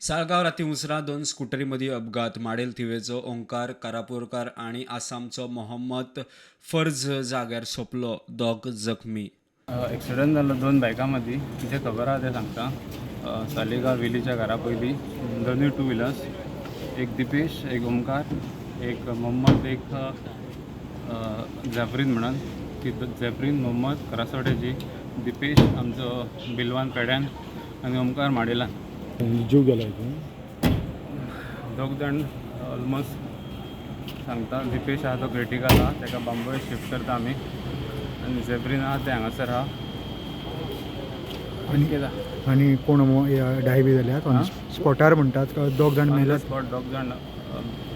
साळगांव राती उसरां दोन स्कुटरी मदीं अपघात. माडेल थिवेचो ओंकार कारापूरकार आनी आसामचो मोहम्मद फर्ज जाग्यार सोंपलो. दोग जखमी. एक्सिडंट जालो दोन बायकां मदीं. कितें खबर आहा तें सांगता. सालिगांव वेलीच्या घरा पयलीं दोनूय टू व्हिलर्स, एक दिपेश, एक ओमकार, एक मोहम्मद, एक झॅफरीन म्हणून. ती झॅफरीन मोहम्मद करासवाड्याची, दिपेश आमचो बिलवान पेड्यान आनी ओमकार माडेलान. जीव गेला हितून? दोग जाण ऑलमोस्ट सांगता. दिपेश आहा तो क्रिटिकल आहा, ताका बांबोळे शिफ्ट करता आमी आनी झेब्रीन आहा ते हांगासर आहा. आनी आनी कोण डाय बी जाल्यात ऑन स्पॉटार म्हणटात का दोग जाण ऑन the मेल्यात? स्पॉट दोग जाण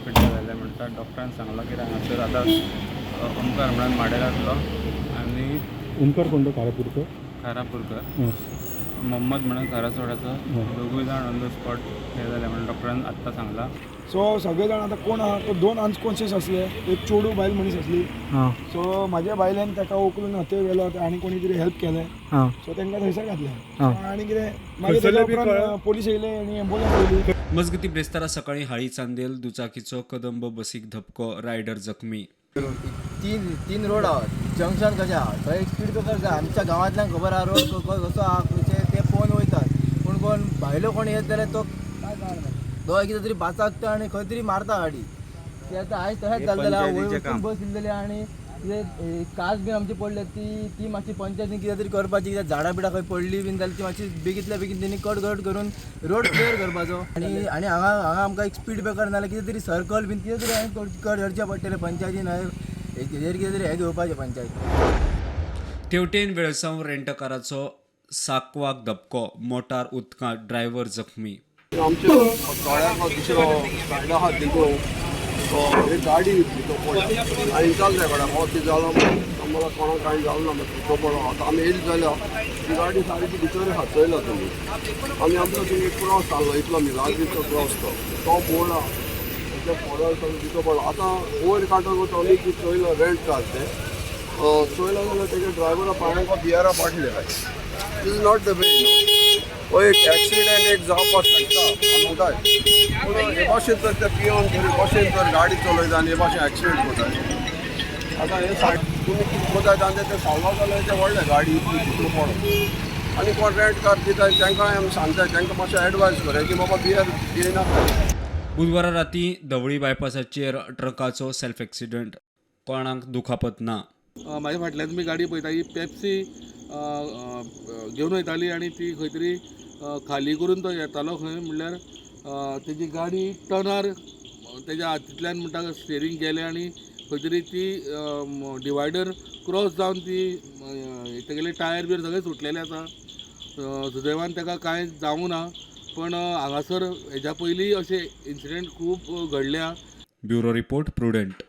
पिड्ड्यार जाले म्हणटा डॉक्टरान सांगलां. कित्याक हांगासर आतां ओमकार म्हणून माडेलांतलो आनी ओमकार कोण तो? कारापूरकर? खारापूरकर. मोहम्मद म्हणून खारासोडाचो. दोगूय जाण ऑन the spot हे जाले म्हणून डॉक्टरान आत्तां सांगलां. सो सगळे जाण आतां कोण आहा तो दोन अनकॉन्शियस आसले, एक चेडूं बायल मनीस आसली. सो म्हाज्या बायल्यान ताका उखलून हथंय व्हेलो आनी कोणी तरी हेल्प केलें. सो तांकां थंयसर घातलें. आनी कितें मागीर तेच्या उपरांत पोलीस येयले आनी एम्बुलन्स येयली. मजगतीं, ब्रेस्तारा सकाळीं हाळी चांदेल दुचाकीचो कदंब बसीक धपको. रायडर जखमी. तीन तीन रोड आहा, जंक्शन कशें आहा थंय एक स्पीड ब्रेकर जाय. आमच्या गांवांतल्यान खबर आहा रोड कसो आहा खंयचे ते पळोवन वयतात, पूण कोण भायलो कोण येत जाल्यार तो काय कळना, तो कितें तरी बाचाकता आनी खंय तरी मारता गाडी. ते आतां आयज तशेंच जालें. वयर वचून बस येयलेली आनी कितें कास बीन आमची पडल्या ती ती मातशी पंचायतीन कितें तरी करपाची. कित्याक झाडां बिडां खंय पडली बीन जाल्यार ती मातशी बेगींतल्या बेगीन तेणी कट कट करून रोड क्लियर करपाचो. आनी आनी हांगा हांगा आमकां एक स्पीड ब्रेकर नाल्यार कितें तरी सर्कल बीन कितें तरी करचें पडटलें पंचायतीन. हेजेर कितें तरी हें घेवपाचें पंचायत. तेवटेन वेळसांव रेंटकाराचो साकवाक धपको. मोटार उदकांत, ड्रायव्हर जखमी. आमच्या तळ्याक दुसरो सायडा आहा तितून एक गाडी तो पडला आनी चल्ले कडेन हो कितें जालो आम्हाला कोणाक कांय जालो ना. तो पडलो. आतां आमी येयली जाल्यार ती गाडी सारकी भितर हातयला तुमी आनी आमचो थंय एक क्रॉस जाल्लो इतलो मिलाग्रीचो क्रॉस तो तो मोडला. तेच्या फोडार सगळें भितर पडला. आतां वयर काडटकूच आमी ती चोयलो रेंट कार तें चोयलो जाल्यार तेच्या ड्रायव्हरा पांयांक बियरा बाटले. This is not the way. हो एक एक्सिडेंट एक जावपाक शकता आमी म्हणटाय, पूण हे भाशेन तर ते पियोन तरी भशेन तर गाडी चलयता आनी हे भाशेन एक्सिडेंट करता. आतां हे सायड तुमी कितें करता तांचे ते साल्वार जाल्यार ते व्हडले गाडी इतली भितर पडो. आनी कोण रेंट कार दिता तांकां आमी सांगता, तांकां मातशें एडवायज करूया की बाबा बियर घेयनाका. बुधवारा राती धवळी बायपासाचेर ट्रकाचो सेल्फ एक्सिडंट. कोणाक दुखापत ना. म्हाज्या फाटल्यान तुमी गाडी पळयता, ही पेप्सी घेवन वयताली आनी ती खंय तरी खाली करून तो येतालो खंय म्हणल्यार तेजी गाडी टर्नार तेज्या हातींतल्यान म्हणटा स्टेरींग गेलें आनी खंय तरी ती डिवायडर क्रॉस जावन ती तेगेले टायर बियर सगळे सुटलेले आसा. सुदैवान ताका कांय जावूं ना, पण हांगासर हेज्या पयलीं अशे इन्सिडंट खूब घडल्या. Bureau report, Prudent.